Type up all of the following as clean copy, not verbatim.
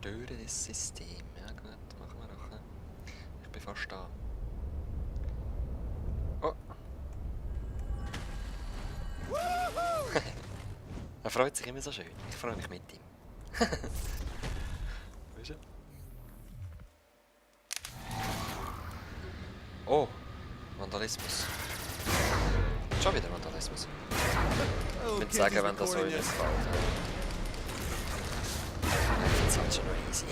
Zerstöre das System. Ja gut, machen wir doch. Ich bin fast da. Oh! Er freut sich immer so schön. Ich freue mich mit ihm. Wo ist er? Oh! Vandalismus. Schon wieder Vandalismus. Ich würde sagen, wenn das so in das fällt. Ich finde es halt schon noch easy.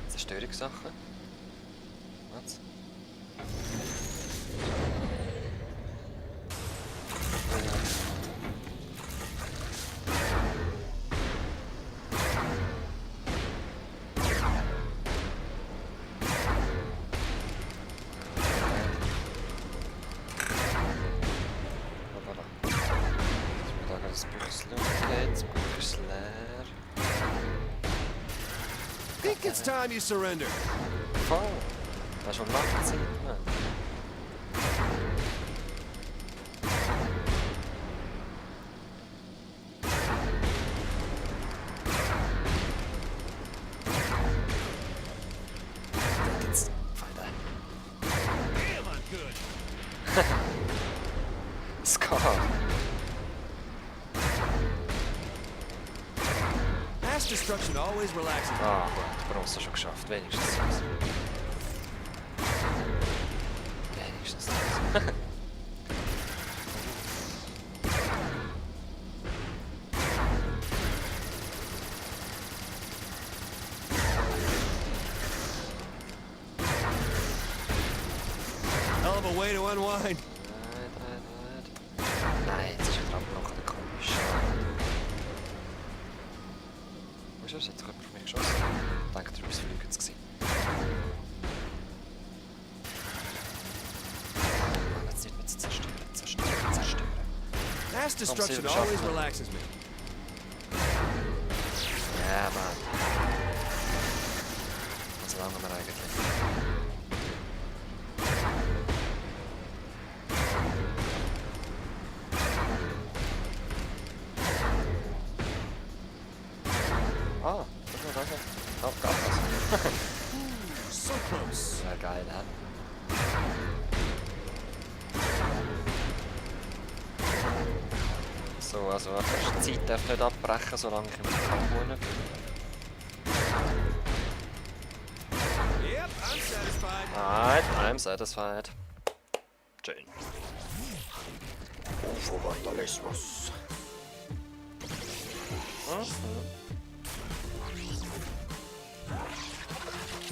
Zerstörungssachen. Was? It's time you surrender. Voll. Das ist schon lange Zeit, Mann. Jetzt, Feinde. Damn, I'm good. Ska. Mass destruction always relaxes. Ah, gut. Bronze schon geschafft. Wenigstens das. Wenigstens das. Hell of a way to unwind. Nein, jetzt ist er abgebrochen, komisch. Wo ist er? Jetzt hat jemand auf mich geschossen. Ich denke, er war das Fliegen jetzt gewesen. Mann, jetzt nicht mehr zu zerstören. Mass destruction always relaxes me. Ja, Mann. Was lange wir eigentlich? Ah, danke. Oh, Gas. So close. Sehr geil, hä? So, also die Zeit darf nicht abbrechen, solange ich im Kampf bin. Yep, I'm satisfied. Alright, I'm satisfied. Schön. Vor Vandalismus.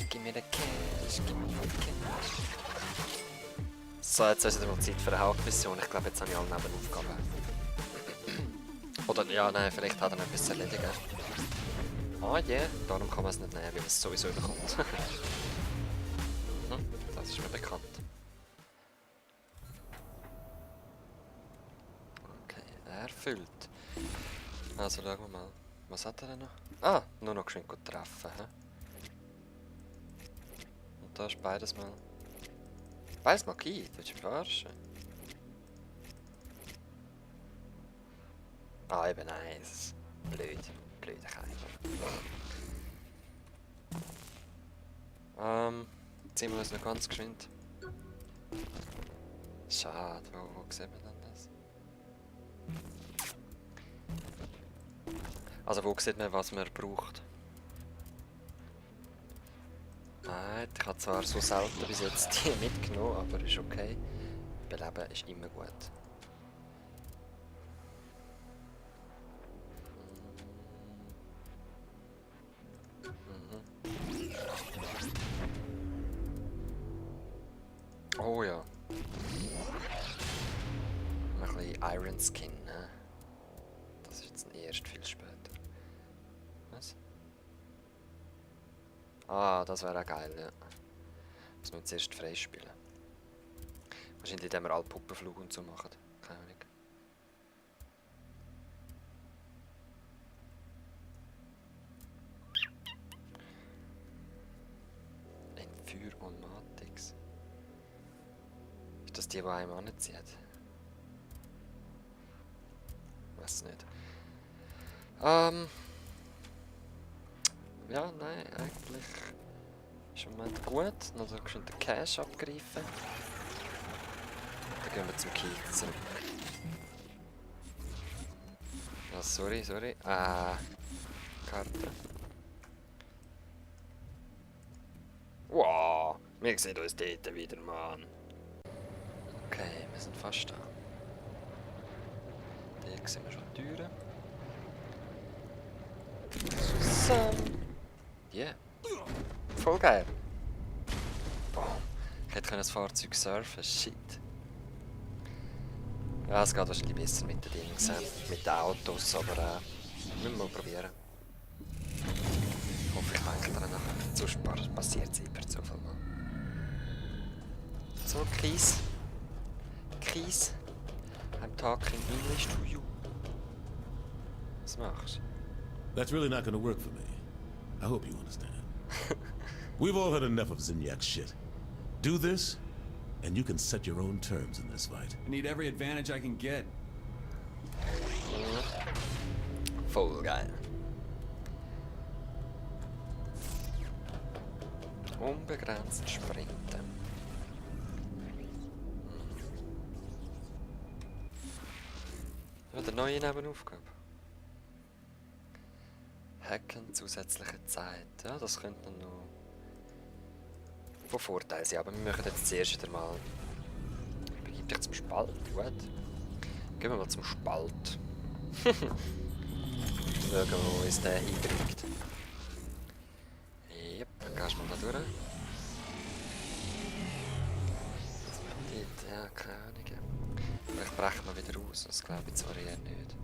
Gib mir den Cash, gib mir den Cash. So, jetzt ist es mal Zeit für eine Hauptmission. Ich glaube, jetzt habe ich alle Nebenaufgaben. Oder, ja, nein, vielleicht hat er noch etwas zu erledigen. Ah, ja, yeah, darum kann man es nicht nehmen, weil man es sowieso bekommt. Das ist mir bekannt. Okay, erfüllt. Also, schauen wir mal. Was hat er denn noch? Ah, nur noch geschwind gut treffen. He? Und da ist beides mal. Beides Magie, das ist verarschen. Ah, eben eins. Blöd. Blöder Keiler. Ziehen wir uns noch ganz geschwind. Schade, wo sieht man denn das? Also wo sieht man, was man braucht? Nein, ich habe zwar so selten bis jetzt die mitgenommen, aber ist okay. Beleben ist immer gut. Oh ja. Ein bisschen Iron Skin, ne? Das ist jetzt erst viel später. Was? Ah, das wäre auch geil, ja. Müssen wir jetzt erst freispielen. Wahrscheinlich, indem wir alle Puppenflug und so machen. Keine Ahnung. Entführ und Matix. Ist das die einem anzieht? weiß nicht. Ja, nein, eigentlich ist im Moment gut. Noch so schön den Cash abgreifen. Dann gehen wir zum Kiez zurück. Ja, sorry. Karte. Wow, wir sehen uns dort wieder, Mann. Okay, wir sind fast da. Hier sehen wir schon die Türen. Zusammen. Yeah. Voll geil. Boom. Ich hätte das Fahrzeug surfen. Shit. Ja, es geht wahrscheinlich besser mit den Dings, mit den Autos, aber müssen wir mal probieren. Ich hoffe, ich denke daran nachher. Sonst passiert es per Zufall mal. So, Keys. I'm talking English to you. Was machst du? That's really not gonna work for me. I hope you understand. We've all had enough of Zinyak's shit. Do this, and you can set your own terms in this fight. I need every advantage I can get. Voll geil. Unbegrenzt sprinten. Ja, der neue Nebenaufgabe. Hacken zusätzliche Zeit. Ja, das könnte dann noch von Vorteil sein. Aber wir machen jetzt zuerst wieder mal. Begib dich zum Spalt. Gut. Gehen wir mal zum Spalt. Schauen, wo uns der hinbringt. Jep, dann gehst du mal da durch. Dort, ja, keine Ahnung. Vielleicht brechen wir wieder aus, das glaube ich zwar eher nicht.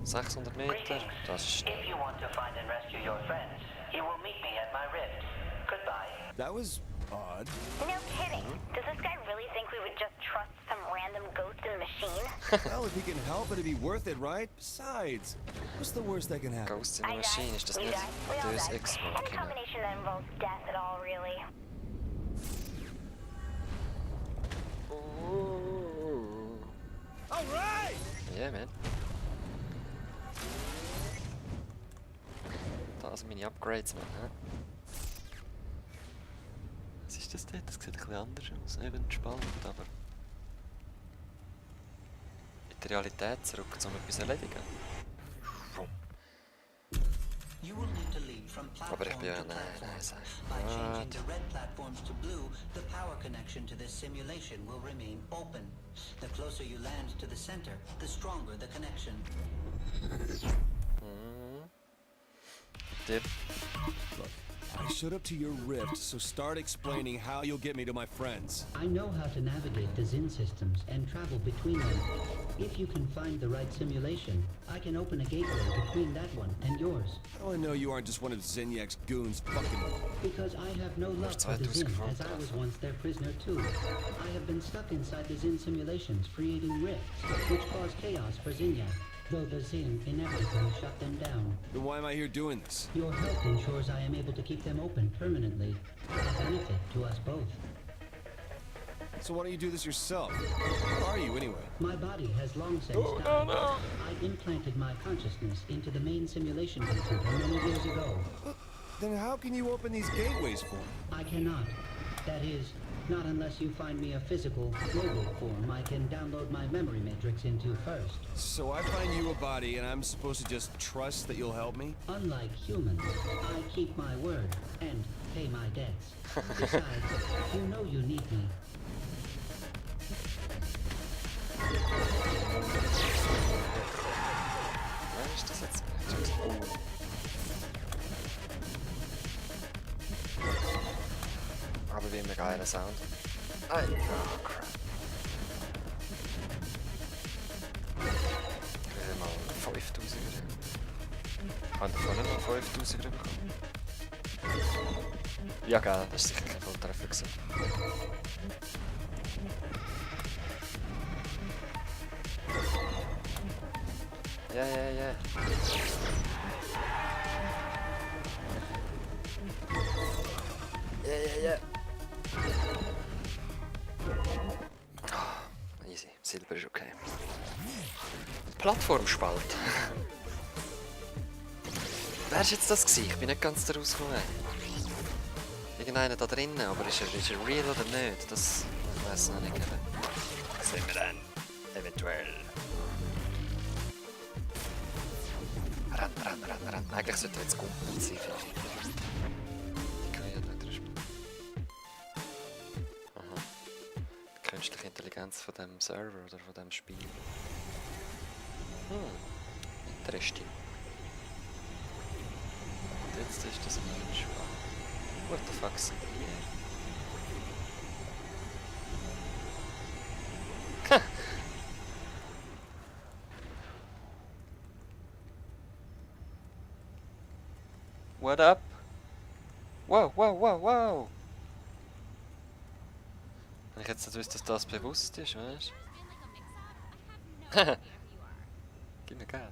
600 Meter, das ist schnell. If you want to find and rescue your friends, you will meet me at my rift. Goodbye. That was odd. No kidding. Does this guy really think we would just trust some random ghost in the machine? Well, if he can help, it'd be worth it, right? Besides, what's the worst that can happen? Ghost in the Machine, ist das we nicht die, we all Deus die. Ex Any Machina? combination that involves death at all, really. All right! Yeah, man. Da sind meine Upgrades noch, hä? Was ist das dort? Das sieht ein bisschen anders aus. Eben spannend, aber... in die Realität zurück, um etwas zu erledigen. You will need to leap from Aber ich platform bin ja... to Nein, platform. sag. By changing What? the red platforms to blue, the power connection to this simulation will remain open. The closer you land to the center, the stronger the connection. Dip. Look, I showed up to your rift, so start explaining how you'll get me to my friends. I know how to navigate the Zin systems and travel between them. If you can find the right simulation, I can open a gateway between that one and yours. How do I know you aren't just one of Zinyak's goons fucking... Because I have no love for the Zin, as I was once their prisoner too. I have been stuck inside the Zin simulations, creating rifts, which cause chaos for Zinyak, though the Zin inevitably shut them down. Then why am I here doing this? Your help ensures I am able to keep them open permanently, a benefit to us both. So why don't you do this yourself? Where are you anyway? My body has long since died. I implanted my consciousness into the main simulation computer many years ago. Then how can you open these gateways for me? I cannot. That is, not unless you find me a physical, mobile form I can download my memory matrix into first. So I find you a body and I'm supposed to just trust that you'll help me? Unlike humans, I keep my word and pay my debts. Besides, you know you need me. Wer ist das jetzt? Aber wie immer geiler Sound. Ah, oh, crap. Ich will mal 5000er. Haben wir vorhin noch 5000er bekommen? Ja, geil, das ist sicher kein Volltreffer gewesen. Ja. Ja. Ah, easy. Silber ist okay. Plattformspalt. Wer war jetzt das gewesen? Ich bin nicht ganz daraus gekommen. Irgendeiner da drinnen, aber ist er real oder nicht? Das weiß ich noch nicht. Sehen wir dann. Eventuell. Ran. Eigentlich sollte er jetzt Kumpel sein, finde ich. Die kann ich ja nicht spielen. Aha. Die künstliche Intelligenz von dem Server oder von dem Spiel. Interesting. Und jetzt ist das Mensch. What the fuck sind die hier? What up? Wow. Wenn ich jetzt nicht wüsste, dass das bewusst ist, weißt du? Gib mir Geld.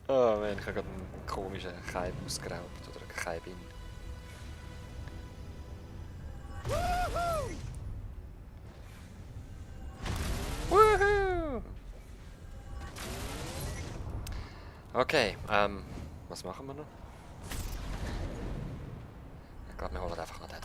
Oh man, ich habe gerade einen komischen Keim ausgeraubt oder einen Keim. Woohoo! Okay, was machen wir noch? Ich glaube, wir holen einfach noch den.